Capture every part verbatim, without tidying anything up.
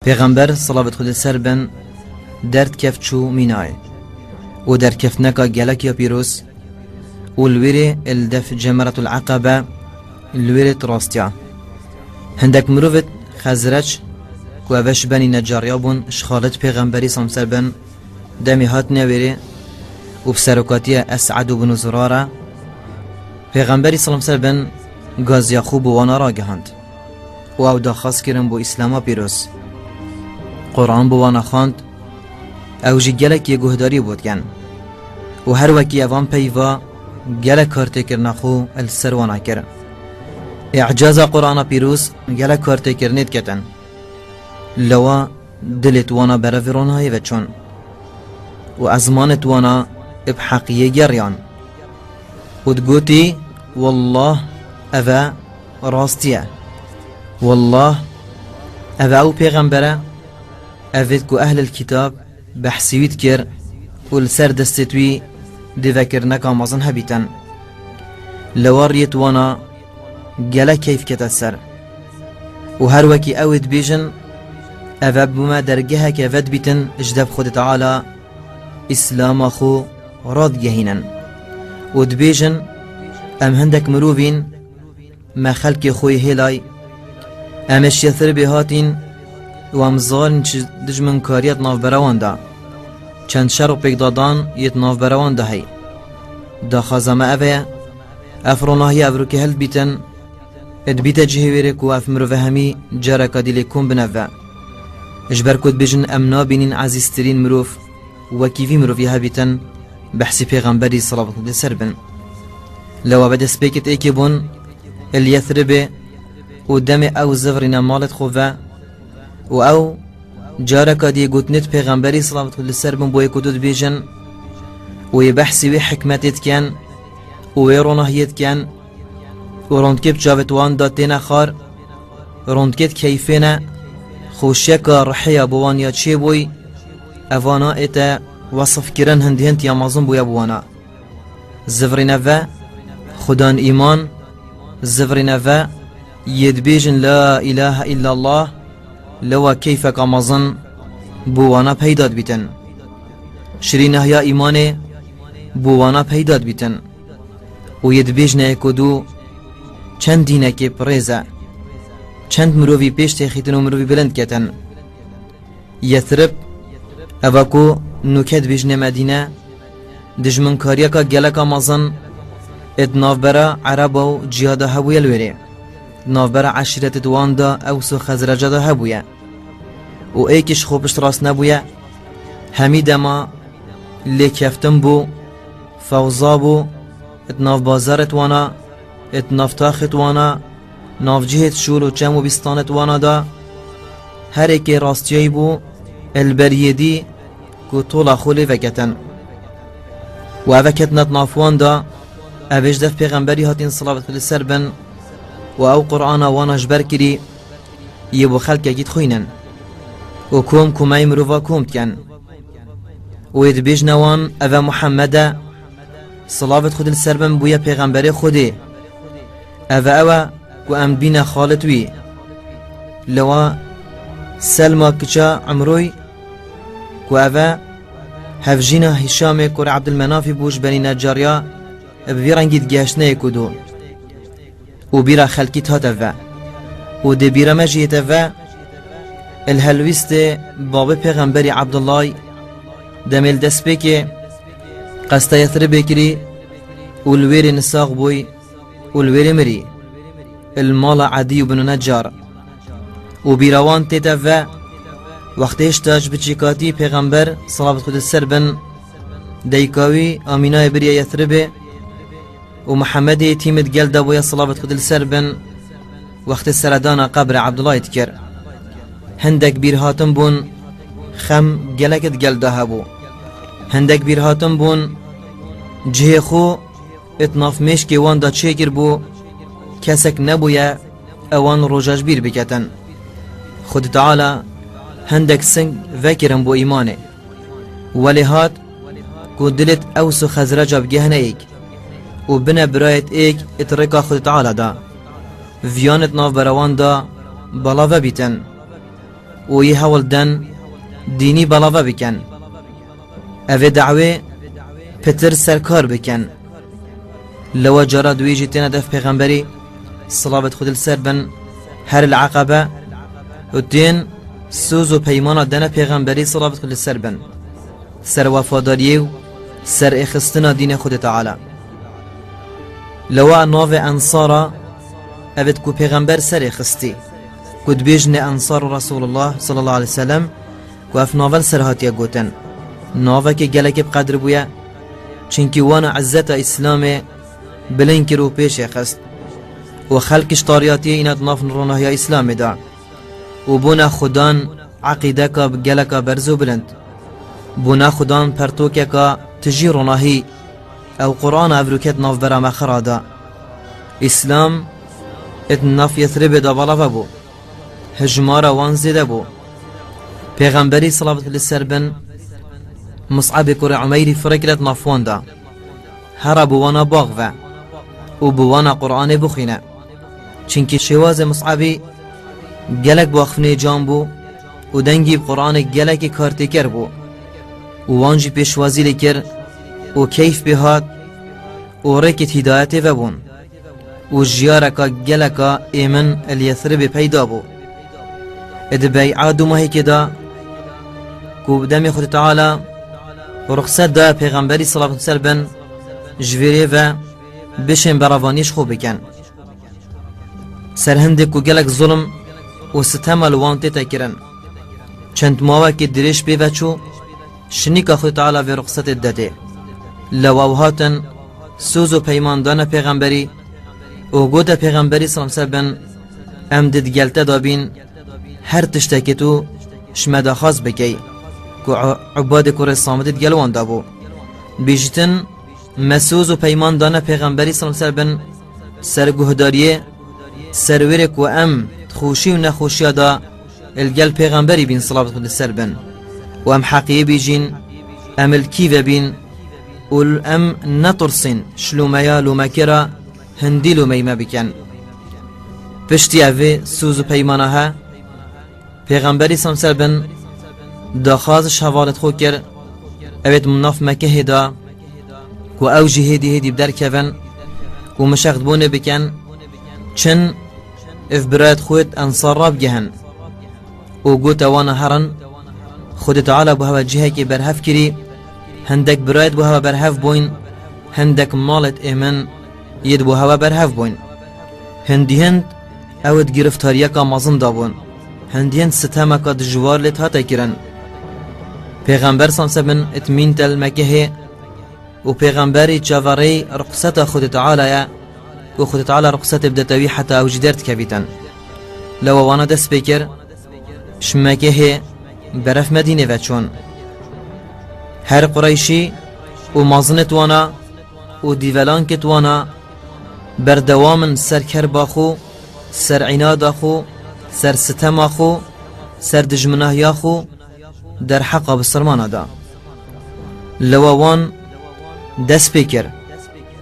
Pêxember, silavet Xwedê ser bin, derdkeft çû Mînayê û derkeftineka gelek ya pîroz û li wêrê li def Cemeratul Eqebe li wêrê rastiya. Hindek mirovêt Xezreç ku eve ji benî necariya bûn, ji xalet Pêxemberî, silavet ser bin, demê hatine wêrê û bi serokatiya Es'ed û bin Zurara, Pêxemberî, silavet ser bin, gaziya xwe bo wana ragihand û ew daxwaz kirin bo Îslama pîroz. Quran bo wana xwend, ew jî gelekî guhdarî bo dikin û her wekî evan peyva gelek kartêkirina xwe li ser wana kir. Îcaza Qurana pîroz gelek kartêkirinê diketin. Lewa dilêt wana berevê ronahiyê ve çûn û ezmanêt wana bi heqiyê geriyan û digotî, "Wallah, eve rastî ye. Wallah, eve ew pêxember e, evêt ku ehlil kitab behsî wî dikir û li ser destêt wî dê vekirineka mezin hebîtin." Lewa riyêt wana gelek keyf kete ser. Û her wekî ew ê dibêjin, eve bûme dergeheke vedbîtin ji def Xwedê Teala, Îslama xwe radigehînin. Û dibêjin, "Em hindek mirovîn, me xelkê xwe yê hêlay, em ê ji Yesribê hatîn û em zanin çi dijminkariya di navbera wan de, çend şer û pêkdadan yê di navbera wan de hey. Daxwaza me ev e, ev ronahiya ev rûkê hildibîtin, dibîte cihê wêrê ku ev mirove hemî careka dî lê kom bin eve. Ji ber ku dibêjin em nabînîn ezîztirîn mirov wekî vî mirovî hebîtin, behsî Pêxemberî, silavet Xwedê ser bin." Lewa ve destpêkêt êkê bûn li Yesribê û demê ew zivirîne malêt xwe ve û ew careka dî gotinêt Pêxemberî, silavet Xwedê ser bin, bo yê ku tu dibêjin û yê behsî wê hikmetê dikin û wê ronahiyê dikin û rondkê bi çavêt wan de têne xar, rondkêt keyfê ne, xweşiyeka rihê ya bo wan ya çêbûy, evana ê te wesifkirin hind hind ya mezin bûye bo wana. Zivirîne ve, xudan îman, zivirîne ve, yê dibêjin la îlahe îllallah, lewa keyfeka mezin bo wana peyda dibîtin. Şirînahiya îmanê bo wana peyda dibîtin. Û yê dibêjne yek û du çend dînekê bi rêz e. Çend mirovî pêş têxîtin û mirovî bilind ketin. Yesrib, eva ku nûke dibêjine Medîne, dijminkariyeka geleka mezin ê di navbera Ereba û ciya de hebûye li wêrê. Di navbera eşîretê di wan de Ews û Xezreca de hebûye. Û êkî ji xwe piştrast nebûye. Hemî dema lêkeftin bû, fewza bû, di nav bazarêt wana, di nav taxêt wana, navcihêt şûl û çem û bîstanêt wana da, her êkê rastiyayî bû, li ber yê dî ku tola xwe lê veketin. Û eve ketina di nav wan da, ev ê ji def pêxemberî hatîn, silavet Xwedê ser bin, û ew Qur'ana wana ji ber kirî, yê bo xelkekî dixwînin û kom komeyê mirova kom dikin. Û ê dibêjne wan, eve Muhammed e, silavet Xwedê li ser bin, bûye pêxemberê Xwedê. Eve ew e ku em bîne xalit wî. Lewa Selma kiça Emroy, ku eve hevjîna Hîşamê kurê Ebdilmenafî bû, ji benî necariya bi vî rengî digihiştine yek û du. Û bîra xelkî dihate ve. Û dê bîra me jî hête ve, li helwîstê babê pêxemberî Ebdullay, demê li destpêkê qesta Yesribê kirî û li wêrê nisax bûy û li wêrê mirî, li mala Edî û bin Necar. Û bîra wan tête ve, wextê hişta ji biçîkatî pêxember, silavet Xwedê ser bin, dayika wî Amînayê biriye Yesribê, û Mihemedê yetîmê di gel de bûye, silavet Xwedê li ser bin, wextê seredana qebrê Ebdulayê dikir. Hindek bîrhatin bûn, xem gelek di gel de hebû. Hindek bîrhatin bûn, cihê xwe di nav mêşkê wan de çêkiribû, kesek nebûye ewan roja ji bîr biketin. Xwedê Teala hindek sing vekirin bo îmanê. Welê hat ku dilêt Ews û Xezreca bigehne êk û bine birayêt êk it rêka Xwedê Teala da. Viyanêt navbera wan da bala vebîtin. û yê hewl den dînî belave bikin. Evê dawê pitir serkar bikin. Lewa cara duyê jî têne dev pêxemberî, silavêt Xwedê li ser bin, her li Eqebe û tên soz û peymana dene pêxemberî, silavêt Xwedê li ser bin, ser wefadariyê û ser êxistina dînê Xwedê Teala. Lewa navê Ensara, evêt ku pêxember serê xistî, ku dibêjine Ensar Resulullah sallallahu aleyhi ve sellem, ku ev nave li ser hatiye gotin. Navekê gelekê bi qedir bûye, çinkî wana izzeta Îslamê bilind kir û pêşê xist. Û xelk ji tariyatiyê îne di nav ronahiya Îslamê de. Û bûne xudan eqîdeka bi geleka berz û bilind. Bûne xudan pertokeka tijî ronahî. Ew Qur'ana ev rûket navbera me xira da. Îslam êt nav Yesribê de balava bû. Hijmara wan zêde bû. Pêxemberî, silavêt li ser bin, Mus'abê kurê Umeyrî firê kiret nav wan da. Hera bi wana bax ve û bi wana Qur'anê bixwîne. Çinkî şêwazê Mus'abî gelek baxfinê can bû û dengî bi Qur'anê gelekî kartêker bû û wan jî pêşwazî lê kir û keyf pê hat û rêkêt hîdayetê vebûn. û jiyareka geleka êmin li Yesribê peyda bû. Di bey'a du mahîkê de ku bi demê Xwedê Teala ruxset daye pêxemberî, silavêt ser bin, ji vêrê ve bişên berevaniyê ji xwe bikin. Ser hindê ku gelek zulm û sitema li wan tête kirin. Çend mawekê dirêj pê ve çû, şinîka Xwedê Teala vê ruxsetê didetê. Lewa ew hatin, soz û peyman dane pêxemberî û gote pêxemberî, silavêt ser bin, em di digel te de bîn, her tiştekê tu ji me daxwaz bikey, ku Ü-, Ubadê kurê Samidî digel wan de bû. Bîjtin, me soz û peyman dane pêxemberî, silavêt ser bin, ser guhdariyê, ser wêrê ku em di xweşî û nexweşiya de li gel pêxemberî bîn, silavêt Xwedê li ser bin. Û em heqiyê bîjîn, em li kî ve bîn û em netirsîn ji lûmeya lûmekira hindî lûmeyê me bikin. Piştî evê soz û peymana he, pêxemberî, silavêt ser bin, daxwaz ji hevalêt xwe kir, evêt nav Mekehê de, ku ew jî hêdî hêdî bi derkevin û mişextbûnê bikin, çin û bi birayêt xwe êt Ensar re bigihin. Û gote wana herin, Xwedê Teala bo hewe cihekê berhev kirî, hindek birayêt bo hewe berhev bûyn, hindek malêt êmin yêt bo hewe berhev bûyn. Hindî hind ew êt giriftariyeka mezin de bûn. Hindî hind sitemeka dijwar lêt hate kirin. Pêxember, silavêt ser bin, êt mîn te li Mekehê û pêxemberî çaverêyî ruxseta Xwedê Teala ye, ku Xwedê Teala ruxsetê bidete wî heta ew jî derdikevîtin. Lewa wana dest pê kir, ji Mekehê beref Medînê ve çûn. Her Qureyşî û mezinêt wana û dîvelankêt wana berdewam in ser kerba xwe, ser înada xwe, ser sitema xwe, ser dijminahiya xwe derheqa bisilmana de. Lewa wan dest pê kir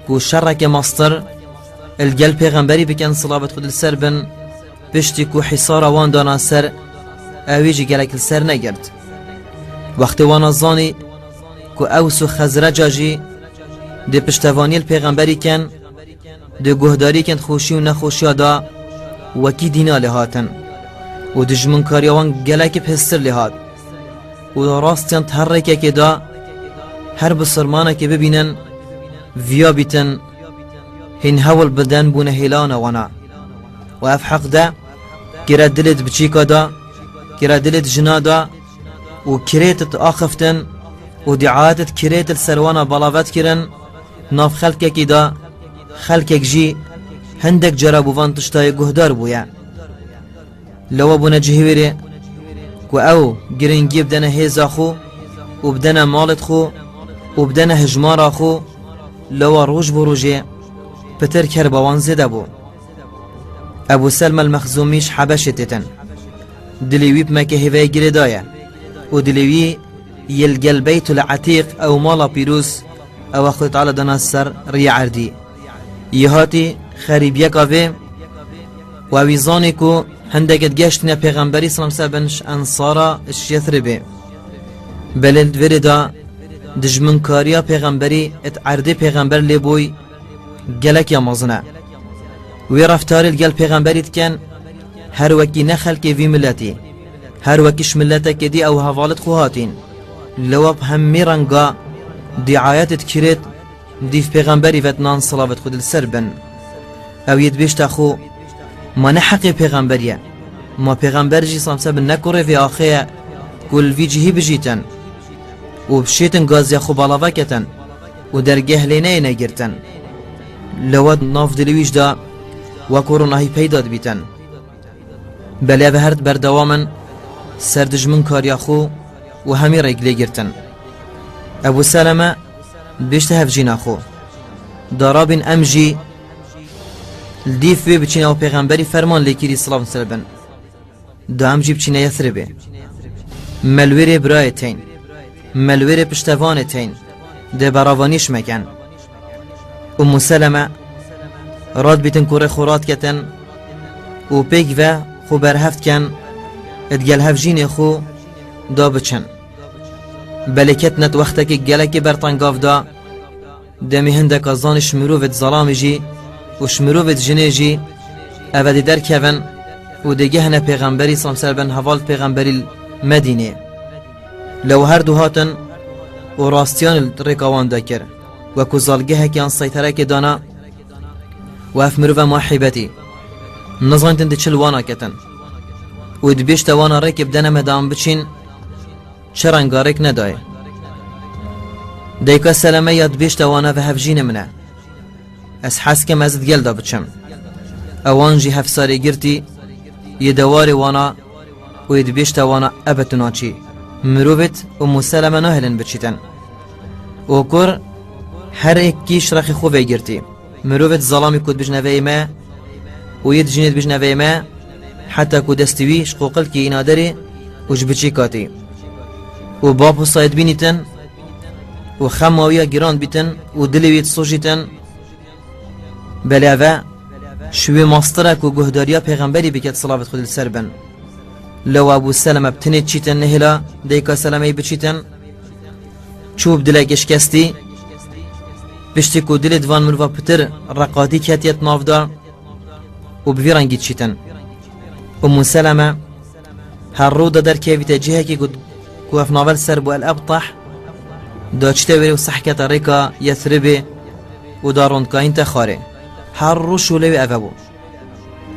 ku şereke mestir li gel pêxemberî bikin, silavêt Xwedê li ser bin, piştî ku hîsara wan dana ser, ewî jî gelek li ser negirt. Wextê wana zanî ku Ews û Xezreca jî dê piştevaniyê li pêxemberî kin, di guhdarîkên xweşî û nexweşiya de wekî dîna lê hatin û dijminkariya wan gelekî bi hêztir lê hat û rastiyan di her rêkekê de her bisilmanekê bibînin, viya bîtin, hîn hewl bidin bûne hêlana wana. Û ev heq de kire dilê di biçîka de, kire dilê di jina de û kirêt di axiftin û diaet di kirêt li ser wana balavet kirin, nav xelkekî de, xelkek jî hindek cara bû van tiştayê guhdar bûye. Lewa bûne cihê wêrê ku ew giringiyê bidene hêza xwe û bidene malêt xwe û bidene hijmara xwe, lewa roj bo rojê pitir kerba wan zêde bû. Ebû Selme el-Mexzûmî ji Hebeşê têtin. Dilê wî bi Mekehê ve girêdaye û dilê wî yê li gel Beytul Etîq ew mala pîroz ewa Xwedê Teala dana ser riyê erdî. Yê hatî xerîbiyeka vê û ewî zanî ku Hindek digeştine pêxemberî, selam ser bin, ji Ensara ji Yesribê. Belê di vê rê de dijminkariya pêxemberî, di erdê pêxember lê bûy, gelek ya mezin e. Wê reftarê li gel pêxemberî dikin, her wekî ne xelkê vî miletî, her wekî ji miletekê dî ew hevalêt xwe hatîn. Lewa bi hemî renga dîayetê dikirêt, dîv pêxemberî vet nan, silavet Xwedê li ser bin. Ew yê dibêjte xwe, ma ne heqê pêxemberî ye. Ma pêxember jî, selam ser bin, ne kurê vê axê ye ku li vî cihî bijîtin û bişêtin gaziya xwe balave ketin û dergeh lê neyê negirtin. Lewa di nav dilê wî jî de wekû ronahî peyda dibîtin. Belê ev her berdewam in ser dijminkariya xwe û hemî rêk lê girtin. Ebû Seleme dibêjte hevjîna xwe, da rabîn em jî li dîf wê biçîn, ew pêxemberî ferman lê kirî, silav ser bin. Da em jî biçîne Yesribê. Me li wê rê birayê tên. Me li wê rê piştevanê tên. Dê beravanîş mekin. Ummu Seleme radbîtin kurê xwe radketin û pêk ve xwe berhev dikin, digel hevjînê xwe da biçin. Belê ketine di wextekî gelekî bertengav de, demê hindeka zanî ji mirovê di zelamî jî û ji mirovê di jinê jî eve dê derkevin û dê gehne pêxemberî, selam ser bin, heval pêxemberî li Medînê. Lew her du hatin û rastiyan li rêka wan de kir, wekû zalgehek yan seyterekê dana û ev mirove ma heybetî. Nizanîtin di çi li wana ketin. Û dibêjte wana rêkê bidene me da em biçîn, çi renga rêk nedayê. Dayika Seleme ya dibêjte wana ve hevjînê min e. Ez hez kim ez digel de biçim. Ewan jî hevsarê girtî, yê dewarê wana û yê dibêjte wana ebe tu naçî. Mirovêt Ummu Seleme nahêlin biçîtin. Û kur her êk kî ji rexê xwe vê girtî. Mirovêt zelamî ku dibêjne veyê me û yê dijinê dibêjne veyê me, heta ku destî wî ji qoqilkî îna derê û ji biçîka tî. Û bab û sayê dibînîtin û xema wî ya giran bîtin û dilê wî disojîtin. Belê eve ji wê mastir e ku guhdariya pêxemberî biket, silavet Xwedê li ser bin. Lew Ebû Seleme bi tinê çîtin nehêla dayika Selemeyî biçîtin. Çû bi dilekê şikestî. Piştî ku dilê di van mirova pitir reqatî ketiye di nav de û bi vî rengî çîtin. Ummu Seleme her rû de derkevîte cihekî ku, ku ev nave li ser bû El Ebtah, da çîte wêrê û sehkete rêka Yesribê û da rondkayîn te xwarê. Her rû şûlê wê eve bû.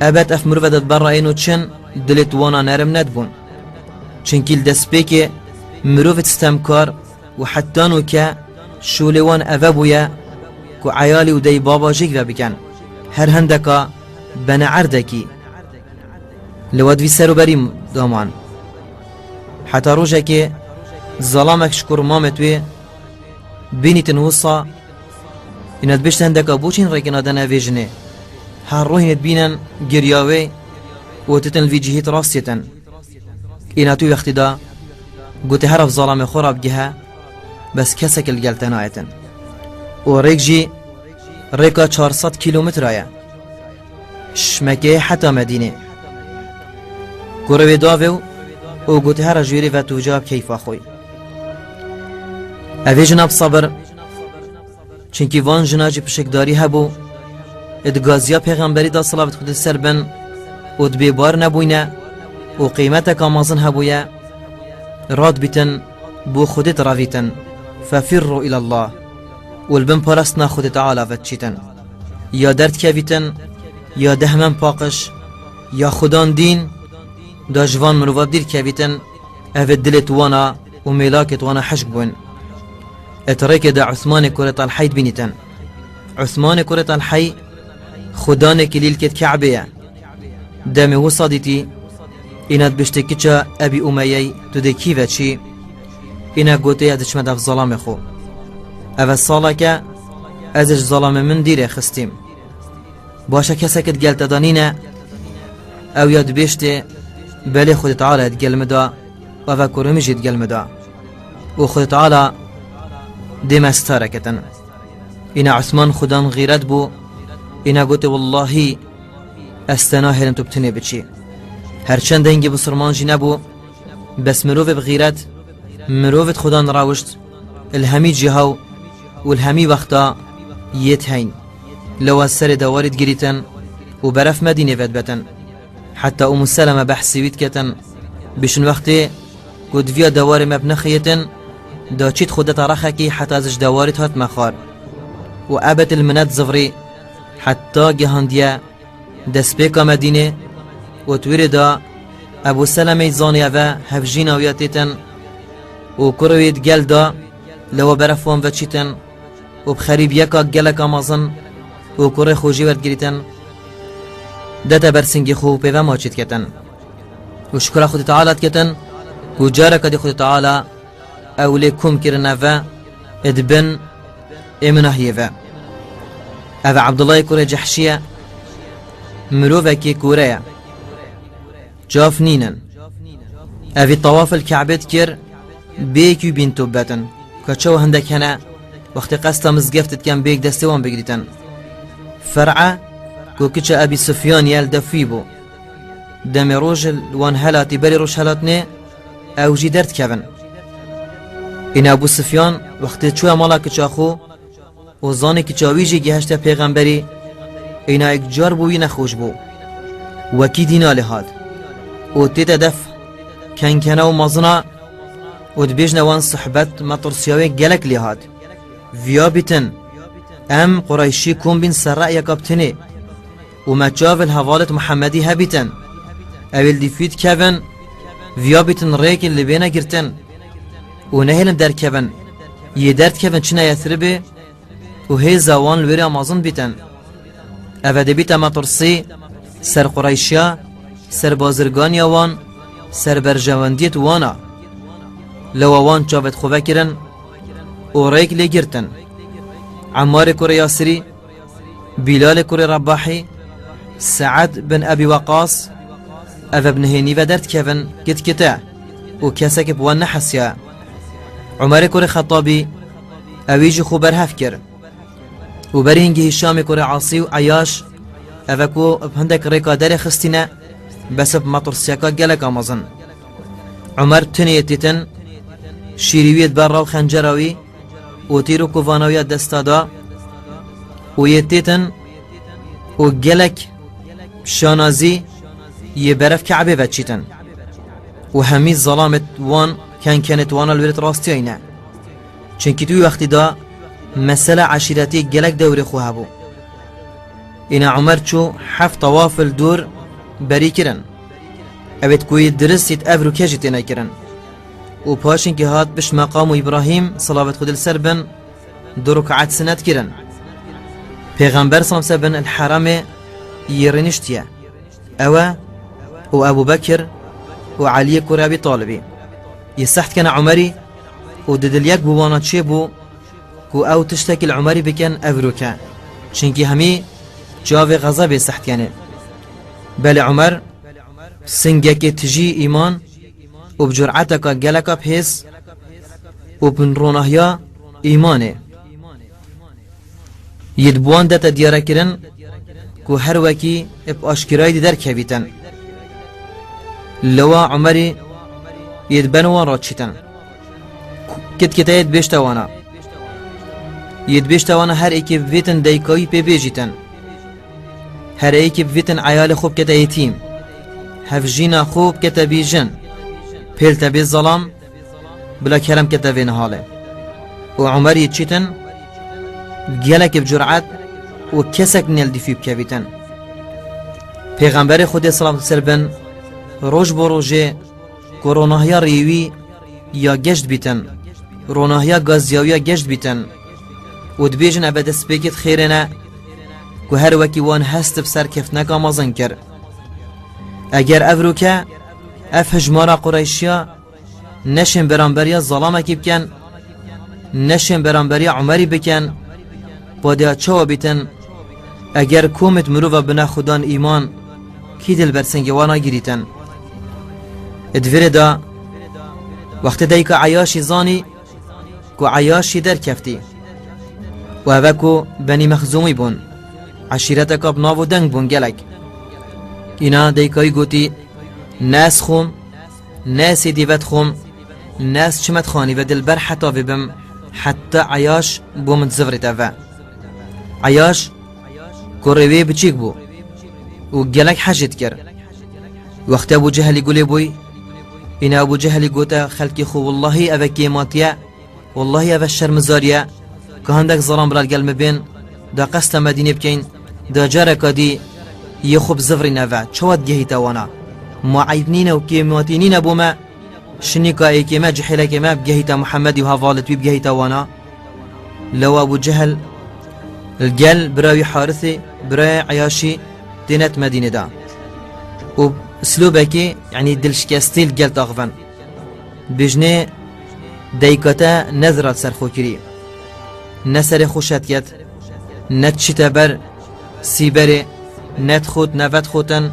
Ebed ev mirove de di ber re ên û çin dilê di wana nerm nedibûn. Çinkî li destpêkê mirovêt stemkar û heta nûke şûlê wan eve bûye ku eyalî û dey baba jêk ve bikin. Her hindeka bene erdekî. Li wed vî ser û berî daman. Heta rojekê zalamek ji kur mamêt wê bînîtin wisa, îna dibêjte hindeka bo çîn rêkê nadene vê jinê. Her rojê dibînin girya wê û titin li vî cihî rastêtin. Îna tu wextî da gote, her ev zalamê xwe rabgihe, bes kesek li gel te nayetin. Û rêk jî rêka çar sed kîlometre ye. Ji Mekeyê heta Medînê. Kurê wê davê û, û gote, here ji wêrê ve tu ca bi keyfa xwe. Ev ê jina bi sebir, çinkî van jina jî pişikdarî hebû, di gaziya pêxemberî de, silavet Xwedê li ser bin, û di bêbar nebûyne, û qîmeteka mezin hebûye, radbîtin, bo Xwedê direvîtin, fefirrû îlallah, û li bin parastina Xwedê Teala ve diçîtin. Ya derdikevîtin, ya dehmên paqij, ya xudan dîn, da ji van mirova dîr kevîtin, ev ê dilê tu wana û mêlakê tu wana hişk bûn. Et rêkê de Usmanê kurê Talhey dibînîtin. Usmanê kurê Talhey xudanê kilîlkê Ke'bê ye. Demê wisa dîtî, îna dibiştê kiça Ebî Umeyey, tu dê kî ve çî? Îna gotê, ez diçime dev zalamê xwe. Ev e saleke ez ê ji zalamê min dîrê xistîm. Baş e, kesek di gel te de nîne, ew ya dibêjtê, belê Xwedê Teala di gel min de, û ev e kurê min jî di gel min de. Û Xwedê Teala dê me sitare ketin. Îna Usman xudan xîret bû, îna gotê, wellahî, ez te nahêlim tu bi tinê biçî. Her çend dengê bisurman jî nebû, bes mirovê bi xîret, mirovê di xudan rawişt, li hemî ciha û li hemî wexta yê diheyn. Lewa serê dewarî digirîtin û beref Medînê vedibetin. Heta Ummu Seleme behsî wî diketin, bêjin wextê ku diviya dewarê me binixiyêtin, da çît xwe deta rexekî heta ez ji dewarê dihatime xwar. Û ebed li min nedizivirî heta gihandiye destpêka Medînê û di wî rê de Ebû Selemeyî zanî eve hevjîna wî ya têtin û kurê wî di gel de lewa beref wan veçîtin û bi xerîbiyeka geleka mezin û kurê xwe jê werdigirîtin, dete ber singê xwe û pê ve maçî diketin û şikura Xwedê Teala diketin û careke dî Xwedê Teala ew lê kom kirine ve di bin ê minahiyê ve. Ev Ebdullahê kurê Cehşî ye, mirovekî kûre ye. Çav nînin. Evî tawaf li Ke'bê dikir, bêyekî bîn tûbetin. Ka çawa hindek hene, wextê qesta mizgeft dikin bêyek destê wan bigirîtin. Fer'e, ku kiça Ebî Sufyan ye, li def wî bû. Demê roj li wan helatî berî rojhelatnê, ew jî derdikevin. Îna Ebû Sufyan wextê çûye mala kiça xwe, û zanê kiça wî jî gihişte pêxemberî, îna yek car bû wî nexweş bû. Wekî dîna lê hat. Û tête def kenkene û mezina û dibêjne wan sohbet me tirsiya wê gelek lê hat. Viya bîtin, em Qureyşî kom bîn ser re'yeka bi tinê û me çav li hevalêt Muhemmedî hebîtin. Ew ê li dîfî dikevin, viya bîtin rêkê li bêne girtin û nehêlin derkevin. Yê derdikevin çine Yesribê, û hêza wan li wêrê mezin bîtin. Eve dê bîte metirsî ser Qureyşiya, ser bazirganiya wan, ser berjewendiyêt wana. Lewa wan çavêt xwe vekirin û rêk lê girtin. Emmarê kurê Yasirî, Bîlalê kurê Rebahî, Se'ed bin Ebî Weqas, eve bi nihênî ve derdikevin kitkite û kesek bi wan nehesiya. Umerê kurê Xetabî, ewî jî xwe berhev kir. û berî hingî Hîşamê kurê Asî û Eyaş, eve ku bi hindek rêka derê xistîne, bes bi metirsiyeka geleka mezin. Umer tinê yê têtin, şîrî wî yê di ber raw xencera wî û tîr û kovana wî ya desta da û yê têtin û gelek şanazî yê beref Ke'bê veçîtin û hemî zelamêt wan kenkenêt wana li wêrêt rastiya îne. Çimkî di wî wextî de mesele eşîretî gelek dewrê xwe hebû. Îna Umer çû heft tawaf li dûr berî kirin. Evêt ku yê dirist yêt ev rûke jî têne kirin. Û paşinkî hat pişt meqam û Îbrahîm, silavet Xwedê li ser bin, du rûkaet sinet kirin. Pêxember samse bin li heramê yê rêniştiye. Ew e û Ebû Bekir û Eliyê kurê Ebî Talibî. Yê seh dikene Umerî û di dilyek bi wana çêbû ku ew tiştekî li Umerî bikin ev rûke. Çimkî hemî çavê xezebê seh dikenê. Belê Umer singekê tijî îman û bi cureteka geleka bihêz û bi ronahiya îmanê. Yê di bi wan de te diyare kirin ku her wekî bi aşkirayî di derkevîtin. Lewa Umerî yê di ben wan re çîtin. Kitkite yê dibêjte wana. Yê dibêjte wana her êkê bivêtin deykayî pê bêjîtin. Her êkê bivêtin eyalê xwe bikete yetîm. Hevjîna xwe bikete bîjin. Pêl te bê zelam, bila kerem kete vê nihalê. Û Umer yê çîtin, gelekî bi curet û kesek nêl dîfî bikevîtin. Pêxemberê Xwedê, selamet ser bin, roj bo rojê ku ronahiya rêwî ya geş dibîtin, ronahiya gaziyawiya geş dibîtin û dibêjin eve destpêkêt xêrê ne ku her wekî wan hest bi serkeftineka mezin kir. Eger ev rûke, ev hijmara Qureyşiya neşên beramberiya zalamekî bikin, neşên beramberiya Umerî bikin, padiya çawa bîtin, eger komêt mirova bine xudan îman, kî dil ber singê wana girîtin? Di vê rê de, wextê dayika Eyashî zanî ku Eyashî derkeftî û eve ku Benî Mexzûmî bûn, eşîreteka bi nav û deng bûn gelek. Îna deykayî gotî, Ne ez xûm, ne ez êdî vedixûm, ne ez çim edixanî ve dilber heta vê bim, heta Eyaş bo min zivirîte ve. Eyaş kurê wê biçîk bû û gelek hej jê dikir. Wextê Ebû Cehelî gulê bûy, îna Ebû Cehelî gote xelkê xwe, wellahî eve kêmatî ye, wellahî eve şermizarî ye, ka hindek zalan bila li gel min bên, da qesta Medînê bikeyn, da careka dî yê xwe bizivirîne ve, çawa digehîte wana? Ma eyb nîne û kêmatî nîne bo me, şinîka êkê me, cihêlekê me bigehîte Muhemmedî û hevalê wî bigehîte wana? Lewa Ebû Cehel li gel bira wî Harithê, birayê Eyaşî têne di Medînê de. Û silobekê, yanî dilşikestî li gel taxivin. Dibêjinê deyka te ne zirat ser xwe kirî. Ne serê xwe şet ket, ne diçîte ber sîberê, ne dixwit, ne vedixwitin,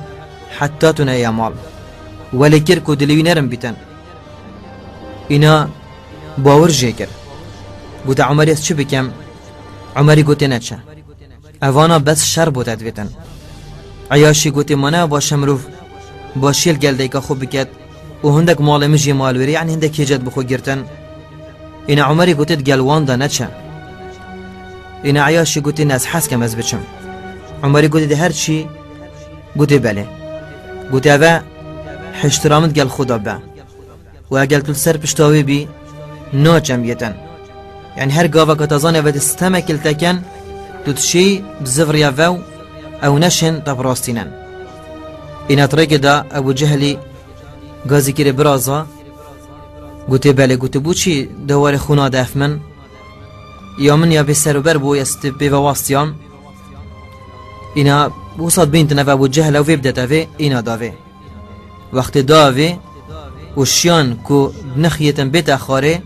heta tu neyê mal. Welê kir ku dilê wî nerin bîtin. Îna bawir jê kir. Gote, Umerî, ez çi bikim? Umerî gotê, neçe. Evana bes şer bo te divêtin. Eyaşî gotê, ma ne baş e mirov başiyê li gel dayika xwe biket û hindek malê min jê mal wêrê, yanî hindek hêcet bi xwe girtin. Îna Umerî gotê, di gel wan de neçe. Îna Eyaşî gotê, ne, ez hez kem ez biçim. Umerî gotê, di her çî? Gotê, belê. Gotê, eve hiştira min di gel xwe de be. Û eger tu li ser pişta wê bî, naçem yê te. Yanî her gava ka te zanê ve di stemekê li te ken, tu dişêy bizivriya ve û ew neşên te bi rastî nen. Îna di rêkê de Ebû Cehlî gazî kirê biraza, gotê, belê, gotê, bo çi dewarê xwe nade ef min? Ya min ya bê ser û ber bû, ez ti pê ve wastiyam. Îna wisa dibîntin ev Ebû Cehl ew vê bidete vê, îna da vê. Wextê da vê û şiyan ku nixiyêtin bête xwarê,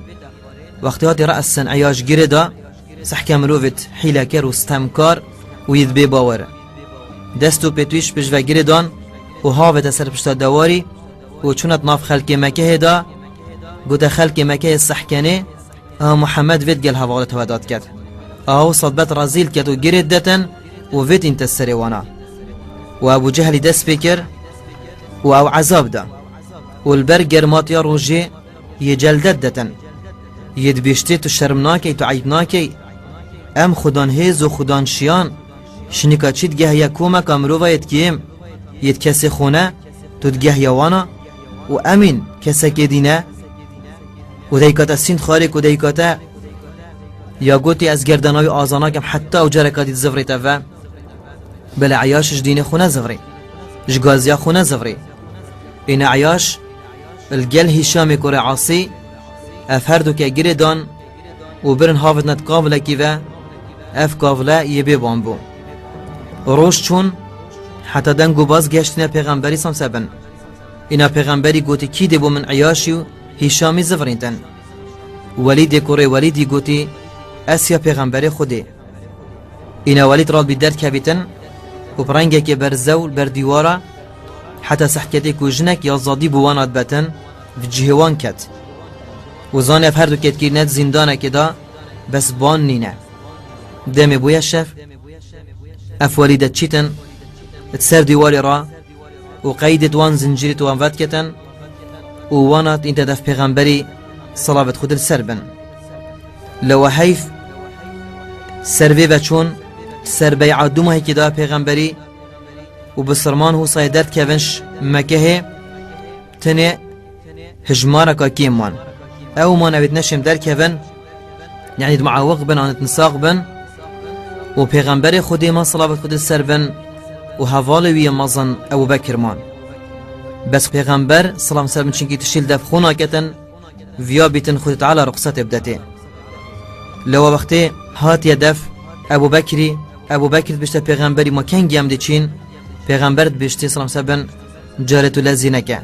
wextê hatî re'sen Eyaş girê da, sehke mirovêt hîlekar û stemkar û yî dibê bawer. Dest û pêtwî ji pêş ve girê dan û havête ser pişta dewarî û çûne di nav xelkê Mekehê da, gote, xelkê Mekehê sehkenê, Aha Muhammed vêt gel hevalê te ve dad ket. Aha wisa dibet rezîl ket û girê detin û vêt înte serê wana. Û Ebû Cehlî dest pê kir û ew ezab da. Û li ber germatiya rojê yê celdet detin. Yê dibêjtê, tu şerm nakey, tu eyb nakey? Em xudan hêz û xudan şiyan, şinika çî digehiye komeka mirova yê dikêm, yê di kesê xwe ne, tu digehiye wana û emîn kesekê dî ne. Û deyka te sînd xwarê ku deyka te ya gotî, ez gerdana wî aza nakim heta ew careka dî dizivrîte ve. Belê Eyaş ji dînê xwe nezivrî. Ji gaziya xwe nezivrî. Îne Eyaş li gel Hîşamê kurê Asî ev her du ke girê dan û birin havitne di kavilekî ve, ev kavile yê bêban bû. Roj çûn heta deng û baz geştine pêxemberî samse bin. Îna pêxemberî gotî, kî dê bo min Eyashî û Hîşamî zivirîntin? Welîdê kurê Welîdî gotî, ez ya pêxemberê Xwedê. Îna Welîd radbî derkevîtin û bi rengekê berzew li ber dîwara heta sehketê ku jinek ya zadî bi wan hat betin, bi cihê wan ket. Û zanê ev her du ketkirîne di zîndanekê de, bes ban nîne. Demê bûye şev, ev Welîde çîtin, di ser dîwarê ra û qeydê di wan zincîrî di wan vediketin û wana tînte def pêxemberî, selavet Xwedê li ser bin. Lewa heyf ser vê ve çûn, ser bey'a du mahekî da pêxemberî û bisilman hûsayê derdkevin ji Mekehê, tenê hijmareka kêm man. Ew man ewêt neşêm derkevin, yanî di muawiq bin, an di nisax bin û pêxemberê Xwedê man, selavet Xwedê li ser bin, û hevalê wî yê mezin Ebû Bekir man. Bes pêxember, selam ser bin, çinkî tiştî li def xwe naketin, viya bîtin Xwedê Teala ruxsetê bidetê. Lewa wextê hatiye def Ebû Bekirî, Ebû Bekir dibêjte pêxemberî, ma kengî em diçîn? Pêxember dibêjtê, selam ser bin, carê tu lezî neke.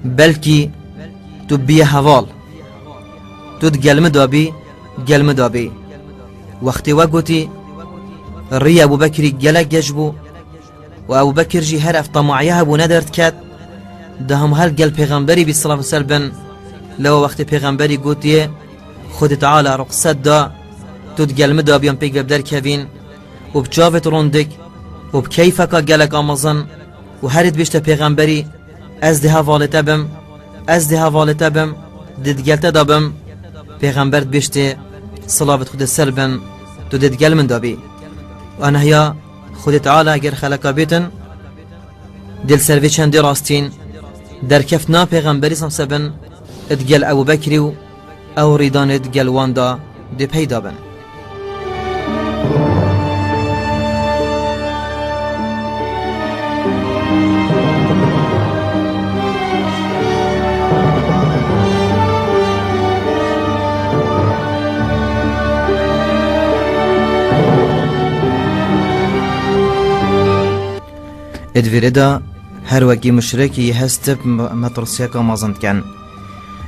Belkî tu bîye heval. Tu di gel min de bî, gel min de bî. Wextê we gotî, rîyê Ebû Bekirî gelek geş bû û Ebû Bekir jî her ev temahiya hebû nederdket, da hema hel gel pêxemberî bî, silav û ser bin. Lewa wextê pêxemberî gotiye, Xwedê Teala ruxset da, tu di gel min de bî, em pêk ve bi derkevîn û bi çavêt rondik û bi keyfeka gelek amezin û herê dibêjte pêxemberî, Ez di hevalê te bim, ez di hevalê te bim, di digel te de bim. Pêxember dibêjtê, silavêt Xwedê ser bin, tu dê digel min de bî. Aniha Xwedê Teala eger xeleka bêtin, dê li ser vê çendê rastîn, derkeftina Pêxemberî sam sebin, digel Ebû Bekrî û ew rîdanê digel wan de dê peyda bin. Ê di vîrê de her wekî muşrik yê hest tip me-, metirsiyeka mezin dikin.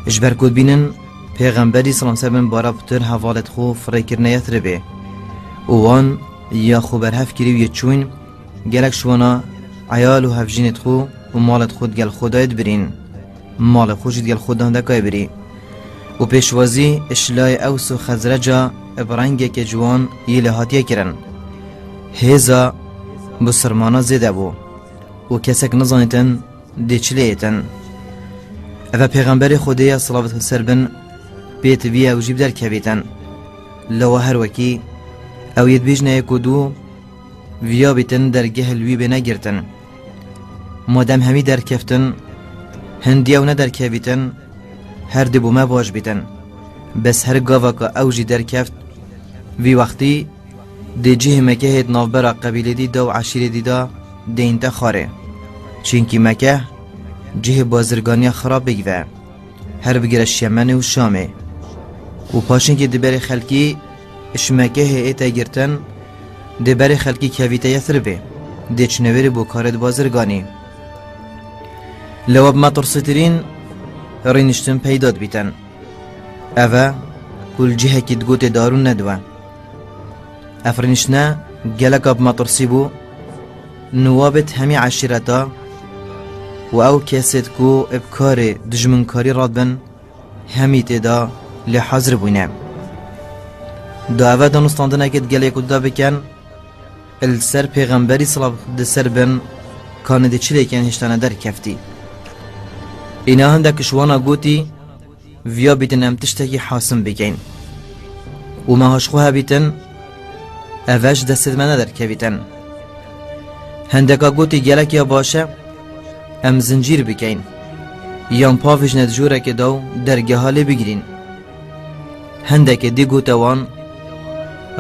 Ji ber ku dibînin Pêxemberî selam ser bin bara pitir hevalêt xwe firê kirine Yesribê û wan ya xwe berhev kirî û yê çûn, gelek ji wana eyal û hevjînêt xwe û malêt xwe digel xwe dayê dibirîn. Malê xwe jî digel xwe dan dekayê birî. Û pêşwazî ji layê Ews û Xezreca bi rengekê ciwan yê lê hatiye kirin. Hêza bisilmana zêde bû û kesek nizanîtin dê çi lê êtin. Eve Pêxemberê Xwedê ya silavêt xwe ser bin pêtivî ew jî bi derkevîtin. Lewa her wekî ew yê dibêjne yek û du viya bîtin dergeh li wî bêne girtin. Madem hemî derkeftin, hindî ew nederkevîtin, her dê bo me baş bîtin. Bes her gava ka ew jî derkeft, vî wextî dê cihê Mekehê di navbera qebîlê dî de û eşîrê dî de deyînte xwarê. Çinkî Mekeh cihê bazirganiya xirabêk ve. Her bigire ji Yemenê û Şamê. Û paşinkê di berê xelkî ji Mekehê ête girtin, di berê xelkî kevîte Yesribê, dê çinewêrê bo karê di bazirganî. Lewa bi metirsitirîn rîniştin peyda dibîtin. Eve ku li cihekî digotê darûn nediwe. Ev rîniştine geleka bi metirsî bû, niwabêt hemî eşîreta û ew kesêt ku bi karê dijminkarî radibin, hemî tê de lê hazir bûyne. Da eve danûstandinekê di gelê ku da bikin, li ser Pêxemberî silav di ser bin, kanê dê çi lêkin hêştane derkeftî. Îna hindek ji wana gotî, viya bîtin em tiştekî hasim bikeyn. Û me haş xwe hebîtin, eve ji destê me nederkevîtin. Hindeka gotî gelek ya baş e, em zincîr bikeyn. Yan pavêjne di jûrekê de û dergeha lê bigirîn. Hindekê dî gote wan,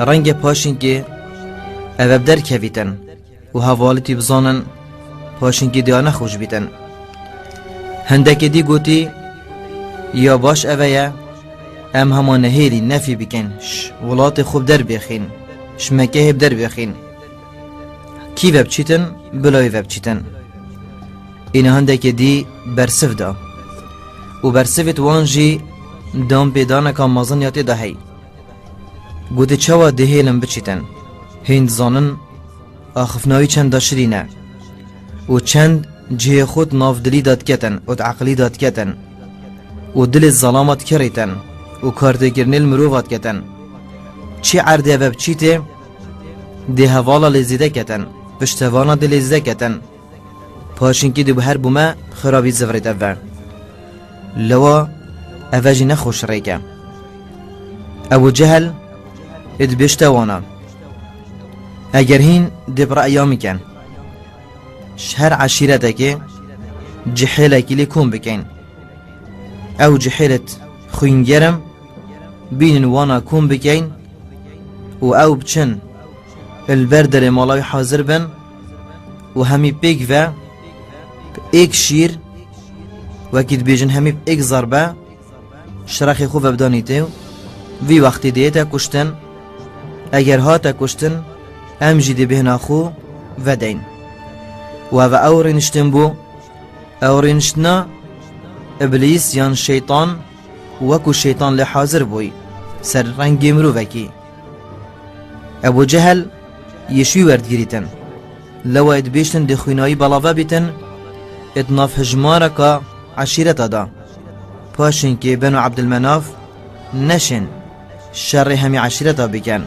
renge paşinkê eve bi derkevîtin. Û hevalîtî bizanin, paşinkî diya nexweş bîtin. Hindekê dî gotî, ya baş eve ye, em hema nehêlî nefî bikin, ji welatê xwe bi der bêxîn, ji Mekehê bi der bêxîn. Kî ve biçîtin, bila wî ve biçîtin. Îna hindekê dî bersiv da. Û bersivêt wan jî dan pêdaneka mezin ya tê de hey. Gotê çawa dihêlin biçîtin. Hîn dizanin, axifna wî çend daşirîn e û çend cihê xwe di nav dilî de diketin û di eqilî de diketin û dilê zelama dikirîtin û kartêkirinê li mirova diketin. Çi erdê ve biçîtê, dê hevala lê zêde ketin, piştevana dê lê zêde ketin. Paşinkî dê bi her bûme xirabî zivirête ve. Lewa eve jî nexweş rêk e. Ebû Cehel ê dibêjte wana, eger hîn dê bi re'ya min ken, ji her eşîretekê cihêlekî lê kom bikeyn. Ew cihêlêt xwîngerim bînin wana kom bikeyn û ew biçin li ber derê mala wî hazir bin û hemî pêk ve bi êk şîr, wekî dibêjin hemî bi êk zerbe, şirexê xwe vebidanîtê û vî wextî dê hête kuştin. Eger hate kuştin, em jî dê bêhna xwe vedeyn. Û ev ew rêniştin bû, ew rêniştina Îblîs yan şeytan, wekû şeytan lê hazir bûy, ser rengê mirovekî. Ebû Cehel yê ji wî wer digirîtin. Lewa ê dibêjtin dê xwînayî belave bîtin, ê di nav hijmareka eşîreta de. Paşinkê Benu Ebdilmenaf neşên şerê hemî eşîreta bikin.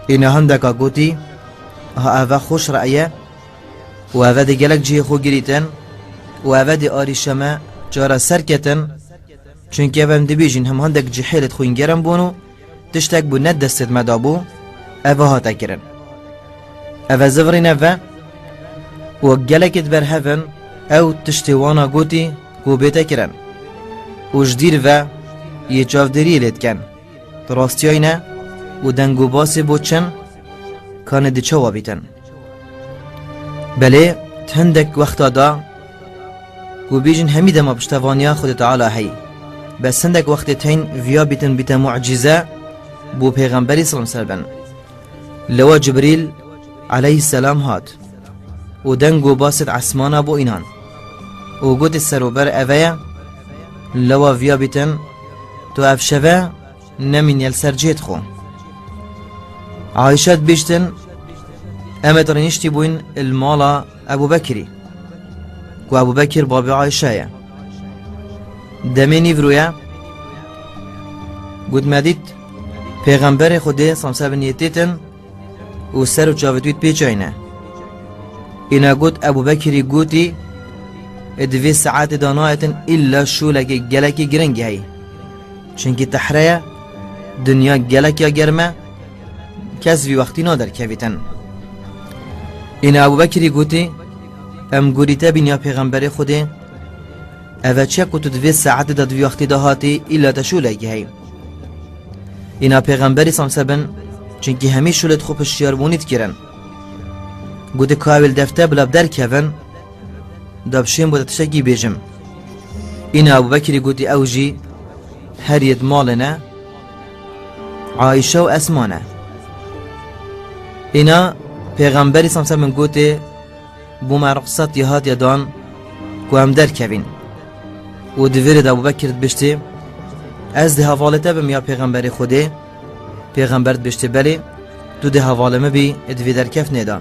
Îna hindeka gotî, ha eve xweş re'ye û eve dê gelek cihê xwe girîtin, û eve dê arîşa me cara ser ketin, çunkî ev em dibêjin hem hindek cihêlêt xwîngerên bûn û tiştek bû ne destêt me dabû, eve hate kirin. Eve zivirîne ve û gelekê di ber hev in, ew tiştê wana gotî ku bête kirin û ji dîr ve yê çavdêriyê lê dikin. Di rastiyayî ne û deng û basê bo çin, kanê di çawa bîtin. Belê, di hindek wexta da ku bêjin hemî dema piştevaniya Xwedê Teala heyî. Bes hindek wextê tên viya bîtin bîte mucîze bo Pêxemberî selam ser bin. Lewa Cibrîl aleyhisselam hat û deng û basê di esmana bo înan û gotê serober eve ye, lewa viya bîtin, tu ev şeve nemîniye li ser cihêt xwe. Ayşe dibêjtin, em ê rêniştî bûyn li mala Ebû Bekirî, ku Ebû Bekir babê Ayşe ye. Demê nîvro ye, got me dît Pêxemberê Xwedê selam ser bin yê têtin û ser û çavê wî pêçayîne. Îna got Ebû Bekirî gotî, di vê saetê de nayêtin îlla şûlekê gelekî giring heyî. Çunkî tehre ye, dinya gelek ya germ e, kes vî wextî naderkevîtin. Îna Ebû Bekirî gotî, em gorî te bîn ya Pêxemberê Xwedê, eve çi ye ku tu di vê saetê de di vî wextî de hatî îlla te şûlekî heyî. Îna Pêxemberî selam ser bin, çunkî hemî şûlêt xwe piştiyarbûnî dikirin. Gotî ka ew ê li def te bila bi derkevin, da bi şên bo te tiştekî bêjim. Îna Ebû Bekirî gotî ew jî her yê di malê ne, Ayşe û Esma ne. Îna Pêxemberî selam ser bin gotê, bo me ruxsat ya hatiye dan ku em derkevîn. Û di vê rê de Ebû Bekir dibêjtê, ez dê hevalê te bim ya Pêxemberê Xwedê? Pêxember dibêjtê, belê, tu dê hevalê min bî, di vê derkeftinê de.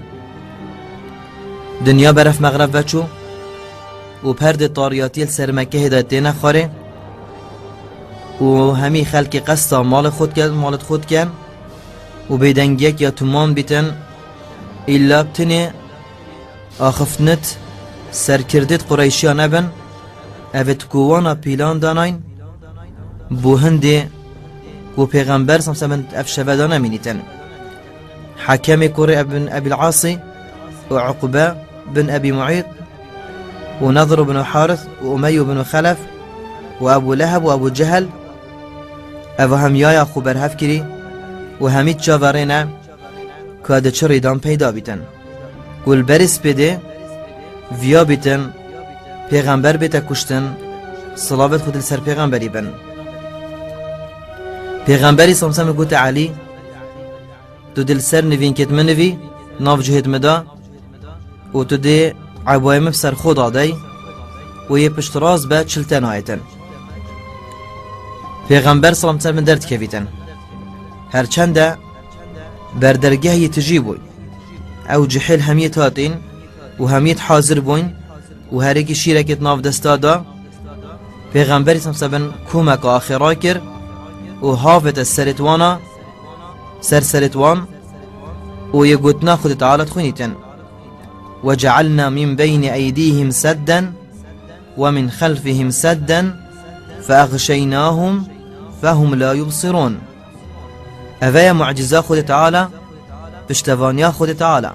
Dinya beref mexreb veçû û perdê tariyatiyê li ser Mekkehê de têne xwarê û hemî xelkê qesta malê xwe dikin, malê xwe dikin û bêdengiyek ya tuman bîtin, îlla bi tinê axiftinit serkirdêt Qureyşiya nebin, ev ê di kowana pîlan danayîn, bo hindê ku Pêxember selam ser bin ev şeve de nemînîtin. Hekemê kurê bin Ebîl Asî û Uqbe bin Ebî Muît û Nedr bin Harith û Umeyye bin Xelef û Ebû Leheb û Ebû Cehel, ev hemî yaya xwe berhev kirî û hemî çaverê ne ka di çi rêdan peyda bîtin. Ku li berê spêdê viya bîtin, Pêxember bête kuştin, silavêt Xwedê li ser Pêxemberî bin. Pêxemberî selam ser bin gote Elî, tu dê li ser nivînkêt min nivî, nav cihêt min da û tu dê ebayê min bi ser xwe dadey û yê piştrast be çil te nayêtin. Pêxember selam ser bin derdikevîtin. Her çende berdergeh yê tijî bûy. Ew cihêl hemiyêt hatîn û hemiyêt hazir bûyn û herêkî şîrekêt nav desta da. Pêxemberî selam ser bin komeka axê rakir û havête serêt wana, ser serêt wan û yê gotina Xwedê Teala dixwînîtin. وجعلنا من بين أيديهم سدا ومن خلفهم سدا فأغشيناهم فهم لا يبصرون. Eve ye mucîza Xwedê Teala, piştevaniya Xwedê Teala.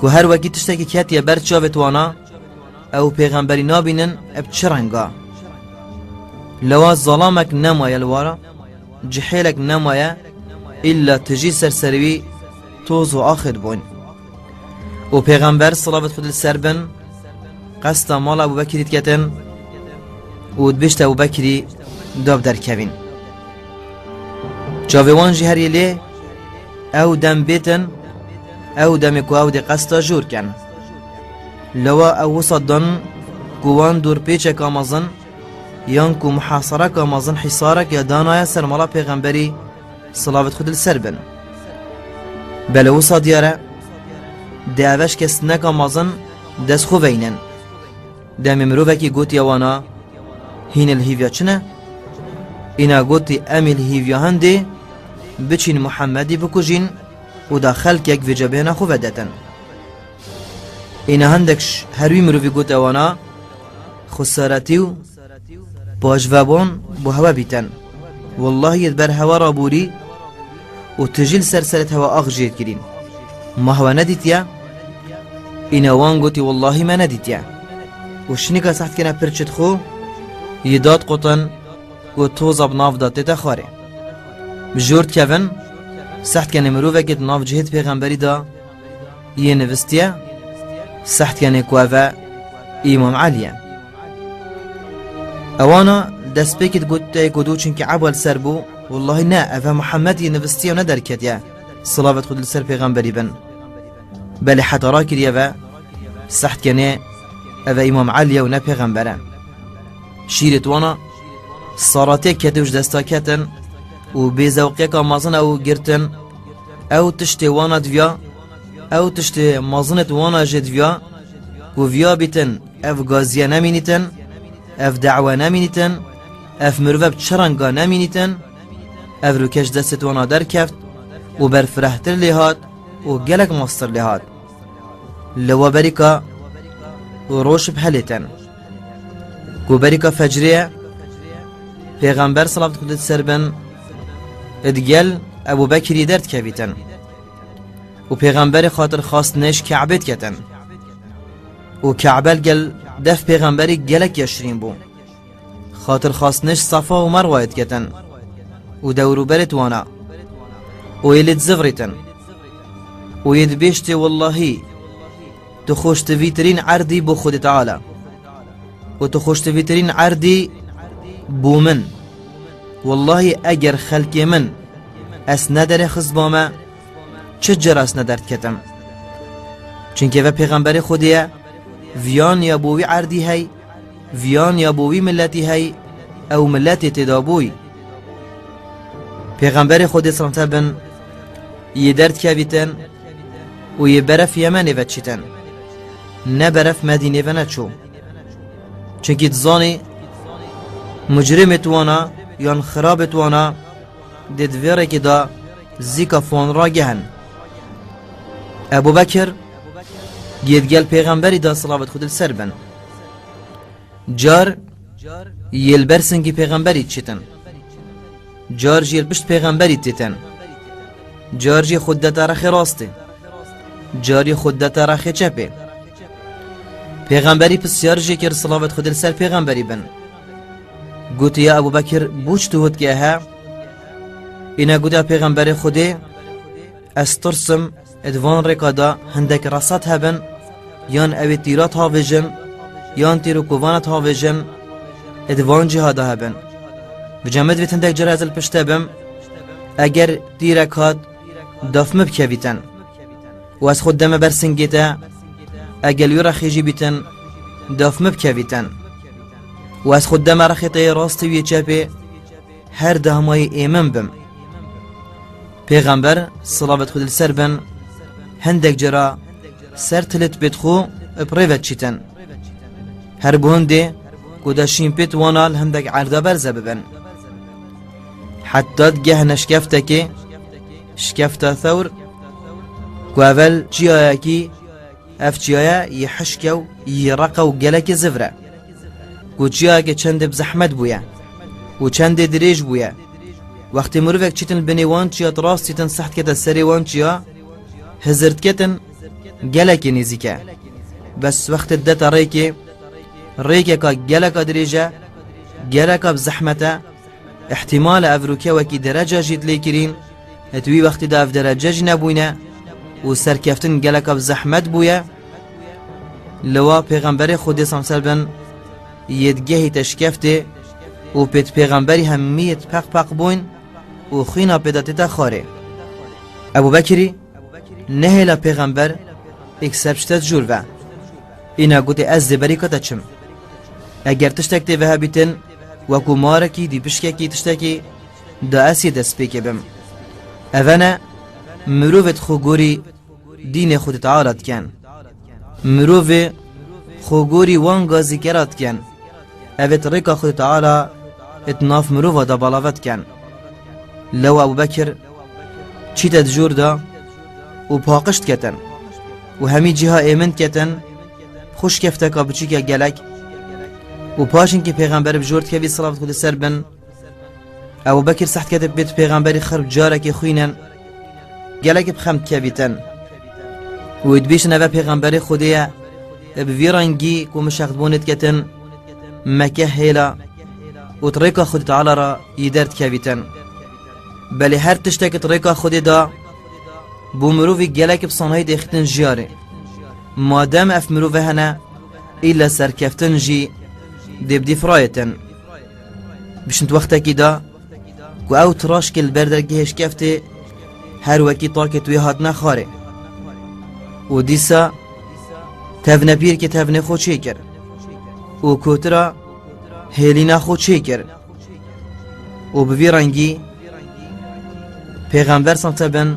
Ku her wekî tiştekî ketiye ber çavêt wana, ew pêxemberî nabînin, ev çi renga? Lewa zalamek nemaye li wara, cihêlek nemaye, îlla tijî ser serê wî toz û axê dibûn. Û Pêxember, silavêt Xwedê li ser bin, qesta mala Ebû Bekirî diketin û dibêjte Ebû Bekirî da bi derkevîn. Çavê wan jî herî lê ew dem bêtin, ew demê ku ew dê qesta jor ken. Lewa ew wisa dan ku wan dorpêçeka mezin yan ku muhasareka mezin, hîsarek ya danaye ser mala Pêxemberî, silavêt Xwedê li ser bin. Belê wisa diyar e, dê ev eşke sineka mezin dest xwe veynin. Demê mirovekî gotiye wana, hîn li hîviya çi ne? Îna gotî, em ê li hîviya hindê biçîn Muhemmedî bikujîn û da xelkek vêca bêhna xwe vedetin. Îna hindek ş-, her wî mirovî gote wana, Xusaretî û paşvebon bo hewe bîtin. Wellahî yê di ber hewe rabûrî û tu jî li ser serê hewe ax jêd kirîn. Ma hewe nedîtiye? Îne wan gotî, wellahî me nedîtiye. Û şinika seht kene pirçit xwe, yê dat qutin ku toza bi nav de tête xwarê. Bi jor dikevin, seht kene mirovekê di nav cihê di pêxemberî de yê nivistiye, seht kene ku ev e Îmam Elî ye. Ewana destpêkê digot, tê ku dû çinkî eba li ser bû, wellahî ne, ev e Muhammed yê nivistiye û ne derketiye. Silavet Xwedê li ser pêxemberî bin. Belê heta rakiriye ve, seht kene ev e Îmam Elî ye û ne pêxember e. Şîrê wana saratê kete û ji desta ketin û bêzewqiyeka mezin ew girtin. Ew tiştê wana diviya, ew tiştê mezinê wana jê diviya ku viya bîtin, ev gaziye nemînîtin, ev dewe nemînîtin, ev mirove bi çi renga nemînîtin, ev rûke ji destê wana derkeft û berfirehtir lê hat û gelek mastir lê hat. Li we berîka roj bi helêtin. Ku berîka fecrê ye, Pêxember, silavet Xwedê li ser bin, digel Ebû Bekirî derdikevîtin. Û Pêxemberê xatirxwastinê ji Ke'bê diketin. Û Ke'be li gel def Pêxemberî gelek ya şirîn bû. Xatirxwastinê ji Safa û Merwayê diketin û dewrûberê wana û yê lê dizivrîtin û yê dibêjtê, wellahî, tu xoştivîtirîn erdî bo Xwedê Teala û tu xoştivîtirîn erdî bo min. Wellahî, eger xelkê min ez ne derê xistbame, çi cara ez ne derdiketim. Çunkî ve pêxemberê Xwedê ye, viyan ya bo wî erdî hey, viyan ya bo wî miletî hey, ew miletê tê de bûy. Pêxemberê Xwedê, silavet bin, yê derdikevîtin û yê beref Yemenê ve çîtin. Ne beref Medînê ve neçû. Çunkî dizanî, mucrimê wana yan xirabê wana dê di vê rêkê de zîka fon ragihin. Ebû Bekir yê digel pêxemberî de, silavet Xwedê li ser bin. Car yê li ber singî pêxemberî çîtin. Car jî yê li pişt pêxemberî têtin. Car jî xwe dete rexê rastê. Car jî xwe dete rexê çepê. Pêxemberî pisyar jê kir, silavet Xwedê li ser pêxemberî bin. Gotiye, Ebû Bekir, bo çi tu hût ke he? Îne gotiye, pêxemberê Xwedê, ez tirsim, di van rêka de hindek resat hebin, yan ew ê tîrat havêjin, yan tîr û kovana havêjin, di van cîha de hebin. Bi cemid vê hindek cara ez li pişt te bim, eger tîrek hat, daf min bikevîtin. Û ez xwe deme ber singê te, eger wî rexê jî bîtin, daf min bikevîtin. Û ez xwe deme rexê te yê rastî û yê çepê, her dahmayî êmin bim. Pêxember, silavet Xwedê li ser bin, hindek cara ser tilê pêt xwe bi rê ve çîtin. Her bi hindê ku de şîn pêt wana li hindek erda berze bibin. Heta digehne şikeftekê, şikefta Thewr, ku evel çiyayekî, ev çiyaye yê hişk e û yê req e û gelekî zivr e. Ku çiyayekê çendê bi zehmet bûye û çendê dirêj bûye. Wextê mirovek çîtin li binê wan çiya, di rastî tin seht kete serê wan çiya, hizir diketin gelekî nêzîk e. Bes wextê didete rêkê, rêkeka geleka dirêj e, geleka bi zehmet e, îhtîmal e ev rûke wekî dereca jî dilê kirîn, di wî wextî de ev derece jî nebûyne û serkeftin geleka bi zehmet bûye. Li wa pêxemberê Xwedê, silavet Xwedê li ser bin, yê digehîte şikeftê û pêt pêxemberî hemî yê peq peq bûyn û xwîna pê de tête xwarê. Ebû Bekirî nehêla pêxember êk ser pişte dijûr ve. Îna gotê, ez dê berîka te çim. Eger tiştek tê ve hebîtin, wekû marekî, dî pişkekî, tiştekî, da ez yê destpêkê bim. Evene mirovê xwe gorî dînê Xwedê Teala diken. Mirovê xwe gorî wan gazîkera diken. Ev ê di rêka Xwedê Teala ê di nav mirova de balave diken. Lewa Ebû Bekir çîte di jor de û paqij diketin û hemî cîha êmin diketin, xwe şikefteka biçûk ya gelek, Û paşinkî pêxember bi jor dikevî, silavat Xwedê ser bin, Ebu Bekir seht kete pêt pêxemberî xirb carekê xwînen, gelek bi xem dikevîtin. Û dibêjin eve pêxemberê Xwedê ye, bi vî rengî ku min şextbûnê diketin, Meke hêla û di rêka Xwedê Teala re yî derdikevîtin. Belê her tiştek di rêka Xwedê de bo mirovî gelek bi sanayî dêxitin jiyarê. Madem ev mirove hene, îlla serkeftin jî dê bi dî firayêtin. Bişint wextekî de ku ew tiraşkê li ber dergehê şkeftê her wekî takê wê hatine xwarê. Û dîsa tevnepîrkê tevnê xwe çêkir û kotira hêlîna xwe çêkir. Û bi vî rengî Pêxember samte bin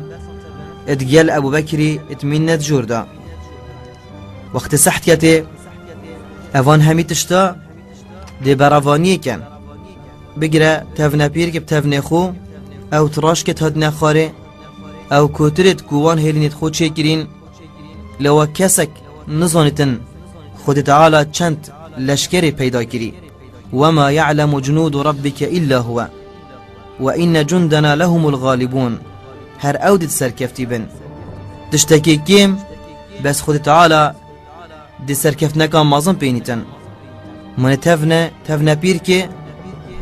id gel Ebu Bekirî id mînne di jor de. Wextê seht ketê, evan hemî tişta dê berevaniyê ken. Bigire tevnepîrk bi tevnê xwe, ew tiraşkê hatine xwarê, ew kotirêt ku wan hêlînêt xwe çêkirîn, lewa kesek nizanîtin Xwedê Teala çend leşkerê peyda kirî. وما يعلم جنود ربك إلا هو وإن جندنا لهم الغالبون. Her ew dê di serkeftî bin. Tiştekî kêm, bes Xwedê Teala dê serkeftineka mezin pênîtin. Mane tevne, tevne pîrkê,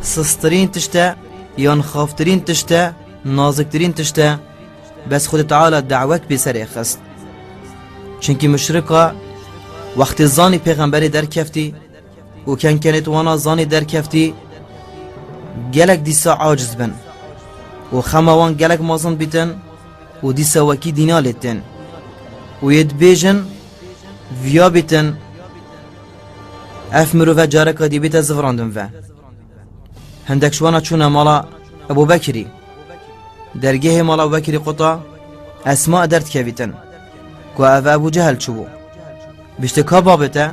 sistirîn tişte, yan xaftirîn tişte, naziktirîn tişte, bes Xwedê Teala dawek pê serê xist. Çimkî muşrika wextê zanî pêxemberê derkeftî, û kenkenêt wana zanî derkeftî, gelek dîsa aciz bin û xema wan gelek mezin bîtin û dîsa wekî dîna lê tên. Û yê dibêjin, viya bîtin, ev mirove careka dî bîte zivirandin ve. Hindek ji wana çûne mala Ebû Bekirî. Dergehê mala Ebû Bekirî quta, Esma derdikevîtin. Ku ev Ebû Cehel çûbû. Bişte ka babê te?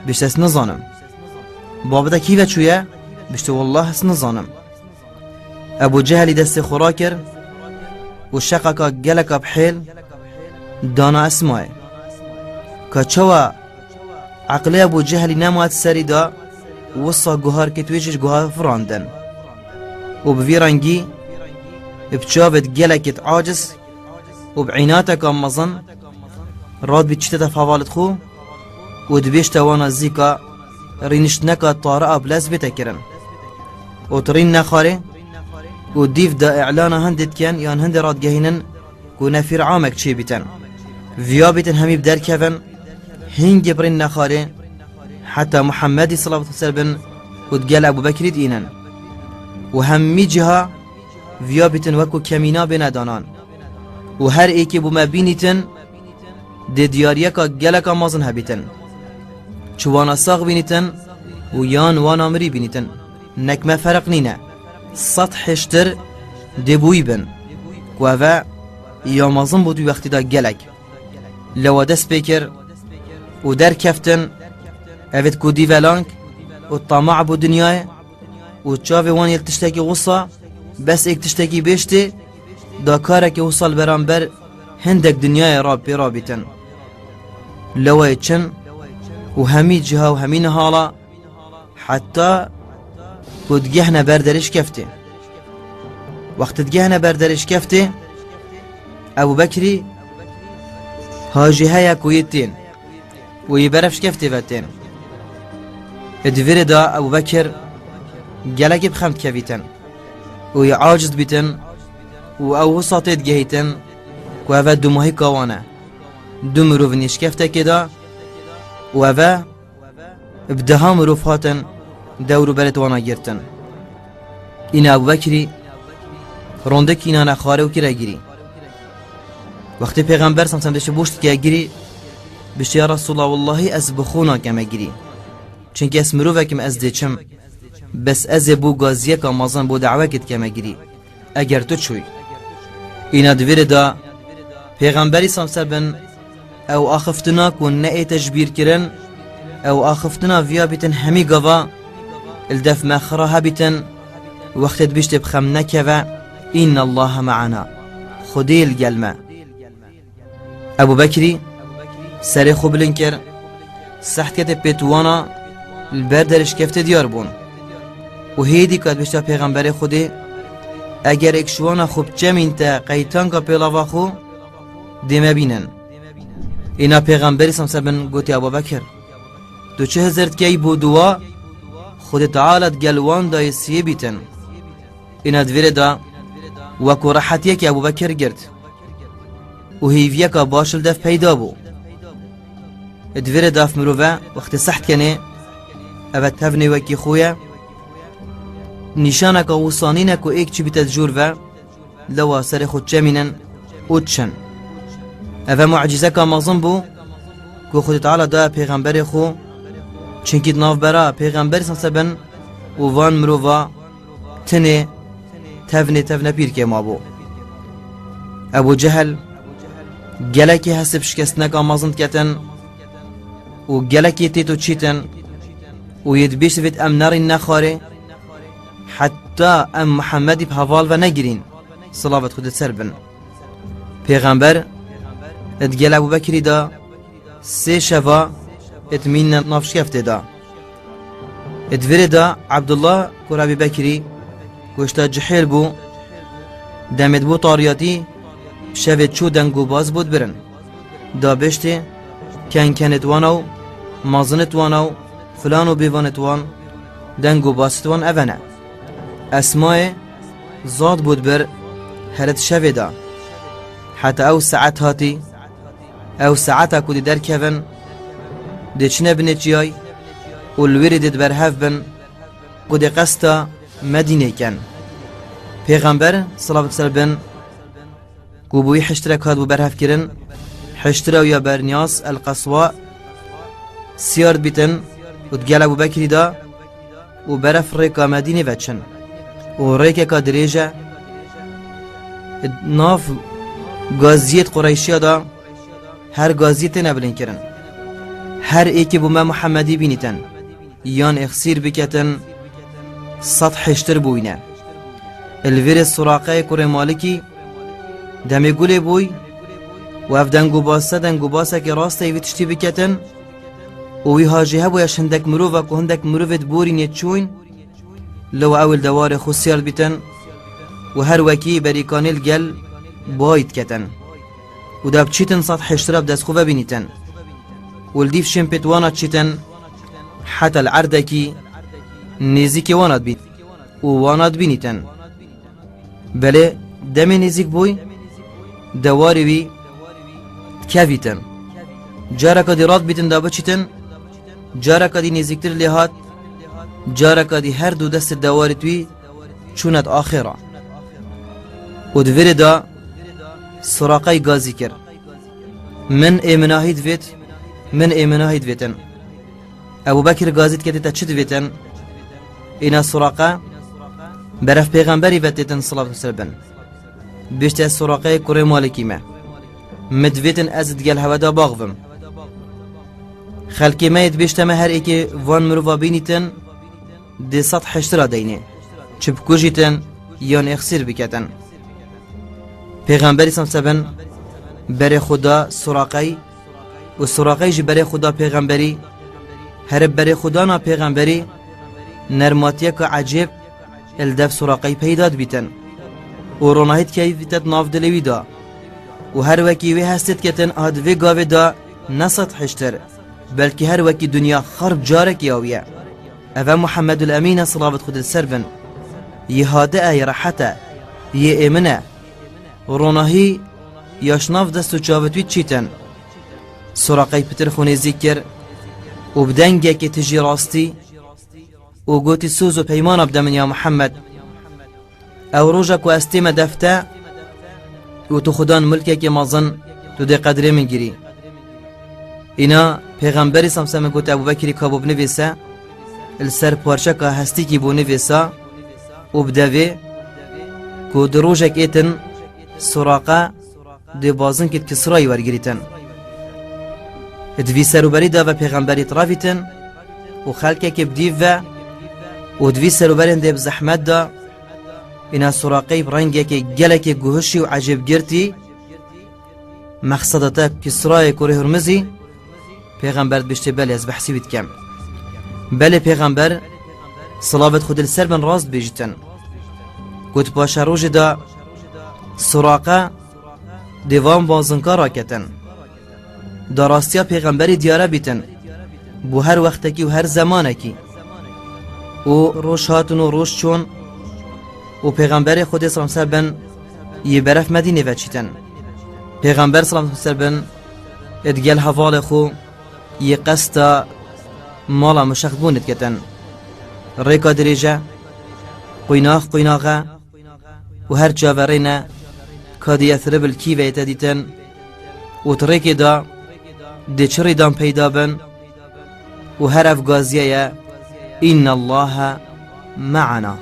Bişte ez nizanim. Babê te kî ve çûye? Bişte wallah ez nizanim. Ebû Cehelî destê xwe rakir û şeqeka geleka bi hêl dana Esmayê. Ka çawa eqlê Ebû Cehelî nema di serî de, wisa guharkê wê jî ji guha firandin. Û bi vî rengî, bi çavêt gelekêt aciz û bi înateka mezin, radbî çîte te favalêt xwe û dibêjte wana zîka rîniştineka tari'a bi lez bête kirin. Û tu rîn nexwarê û dîv de îlana hindê dikin yan hindê radgehînin ku nefîr amek çêbîtin. Viya bîtin hemî bi derkevin, hingê bi rîn nexwarê, heta Muhemmedî silavat xwe ser bin û digel Ebû Bekirî diînin. Û hemî ciha viya bîtin wekû kemîna bêne danan. Û her êkê bo me bînîtin, dê diyariyeka geleka mezin hebîtin. Çi wana sax bînîtin û yan wana mirî bînîtin, nek me ferq nîne. Sed hêştir dê bo wî bin. Ku ev e ya mezin bû di wextî de gelek. Lewa dest pê kir û derkeftin, evêt ku dîvelang û tama bû dinyayê û çavê wan yê li tiştekî wisa, bes êk tiştekî bêştê, da karekê wisa li beramber hindek dinyayê re pê rabîtin. Lewa yê çin û hemî ciha û hemî nihala, heta ku digehne ber derê şkeftê. Wextê digehne ber derê şkeftê, Ebû Bekirî ha jî heye ku yê tên û yê beref şkeftê ve tên. Di vê rê de Ebû Bekir gelekî bi xem dikevîtin û yê aciz dibîtin û ew wisa tê digehîtin ku ev e dumahîka wan e. Du mirov in yê şkeftekê de û ev e bi deha mirov hatin dewr û berê wana girtin. Îna Ebû Bekirî rondek înane xwarê û kire girî. Wextê Pêxember sam sam dişê boş dike girî, bişê ya Resulallah, wellahî ez bi xwe nakeme girî. Çimkî ez mirovekim, ez dê çim. Bes ez ê bo gaziyeka mezin bo dawekê dikeme girî. Eger tu çûyî. Îna di vê rê de Pêxemberî sam ser bin ew axiftina ku neête ji bîr kirin, ew axiftina viya bîtin hemî gava li def me xira hebîtin, wextê dibîştê bi xem nekeve, Înne Allahe me'ana, Xwedê li gel me. Ebû Bekirî serê xwe bilind kir, seht kete pêt wana li ber derê şikeftê diyar bûn. Û hêdî ka dibêjta pêxemberê Xwedê, eger êk ji wana xwe biçemîn te qeytanka pêlava xwe, dê me bînin. Îna pêxemberî samsebin gotê Ebû Bekir, tu çi hizir dikey bo dua, Xwedê Teala digel wan dayê siyê bîtin. Îna di vê rê de wekû rehetiyekê Ebû Bekir girt û hêviyeka baş li dev peyda bû. Di vê rê de ev mirove wextê seh dikenê, ev e tevnê wekî xwe ye. Nîşaneka wisa nîne ku êk çi bîte di jûr ve, lewa serê xwe çemînin û diçin. Ev e mucîzeka mezin bû ku Xwedê Teala daye pêxemberê xwe, çinkî di navbera pêxemberî samsebin û van mirova tinê tevnê tevne pîrkê mabû. Ebû Cehel gelekî hesib şikestineka mezin diketin û gelekî têt û çîtin û yê dibêjt vêt em nerîn nexwarê, heta em Muhemmedî bi heval ve negirîn, silavet Xwedê ser bin. Pêxember di gel Ebû Bekirî de sê şeva di mînne nav şikeftê de. Di vê rê de Ebdullah kura Ebî Bekirî goşta cihêl bû, demê dibû tariyatî, şevê çû deng û baz bû dibirin. Da bêştê kenkenê wana û mazinê wana û filan û bêvanê wan deng û basê wan evene. Esmayê zad bû dibir here di şevê de. Heta ew saet hatî, ew saeta ku dê derkevin, dê çine binê çiyay û li wê rê dê di berhev bin ku dê qesta Medînê ken. Pêxember, silav ser bin, ku bûyî hiştirek hat bû berhevkirin, hiştira wî ya Berniyas el Qeswa, siyar dibîtin û di gel Ebû Bekirî de û beref rêka Medînê ve çin. Û rêkeka dirêj e, nav gaziyêt Qureyşiya de her gaziyê têne bilindkirin. Her êkê bû me Muhemmedî bînîtin, yan êxsîr biketin, sed hiştir bûyne. Li vê rê Suraqeyê kurê Malikî demê gulê bûy û ev deng û base deng û basekê rasteyê vî tiştî biketin û wî ha jî hebûye ji hindek mirova ku hindek mirovê di borînê çûyn, li we ew li dewarê xwe siyar dibîtin û her wekî berîkanê li gel bayî diketin û da biçîtin sed hiştira bi dest xwe ve bînîtin û li dîv şên pêt wana diçîtin heta li erdekî nêzîkê wana dibîn û wana dibînîtin. Belê demê nêzîk bûy, dewarê wî dikevîtin. Careka dî radibîtin da biçîtin, careka dî nêzîktir lê hat, careka dî her du destê dewarê wî çûne di axê re. Û di vê rê de Suraqey gazî kir. Min ê minahî divêt, min ê minahî divêtin. Ebû Bekir gazî diketê te çi divêtin? Îna Suraqe beref pêxemberî ve têtin silav ser bin. Bêjte ez Suraqeyê kurê Malikî me. Min divêtin ez digel hewe de baxvim. Xelkê me yê dibêjte me her êkê van mirova bînîtin dê sed hiştira deynê. Çi bikujîtin yan êxsîr biketin. Pêxemberî samsebin berê xwe da Suraqey û Suraqey jî berê xwe da pêxemberî. Herib berê xwe dana pêxemberî nermatiyeka ecêb li dev Suraqey peyda dibîtin û ronahî dikevîte di nav dilê wî de û her wekî wê hestê diketin a di vê gavê de ne sed hiştir, belkî her wekî dinya xerb carekî awiye. Ev e Muhemmedul Emîn e, silavit Xwedê li ser bin. Yê hade e, yê rehet e, yê êmin e. Ronahî ya ji nav dest û çavit wî çîtin. Suraqey pitir xwe nêzîk kir û bi dengekê tijî rastî û gotî, soz û peymana bide min ya Muhammed. Ew roja ku ez tême defte û tu xudan milkekê mezin, tu dê qedrê min girî. Îna pêxemberî samseme gote Ebû Bekirî, ka bo binivîse, li ser parçeka hestîkî bo nivîsa û bide vê ku di rojek êtin Suraqa dê bazinkê di Kisrayî wergirîtin. Di vî serûberî de ve pêxemberî tirevîtin û xelkekê bi dîv ve û di vî serûberên dê bi zehmet de, îna Suraqey bi rengekê gelekê guhişî û ecêbgirtî, mexseda te Kisrayê kurê Hurmizî? Pêxember dibêjtê, belê, ez behsî wî dikem. Belê Pêxember, silavêt Xwedê li ser bin, rast bêjîtin, got, paşerojê de Suraqe dê van bazinka raketin. Da rastiya Pêxemberî diyare bîtin, bo her wextekî û her zemanekî. Û roj hatin û roj çûn û Pêxemberê Xwedê, selam ser bin, yê beref Medînê veçîtin. Pêxember, selam ser bin, ê digel hevalê xwe yê qesta mala mişextbûnê diketin. Rêka dirêj e, quînax quînax e û her çaverêne ka di Yesrib li kî ve yê te dîtin û di rêkê de dê çi rêdan peyda bin û her ev gaziye ye, "Innallaha ma'ana."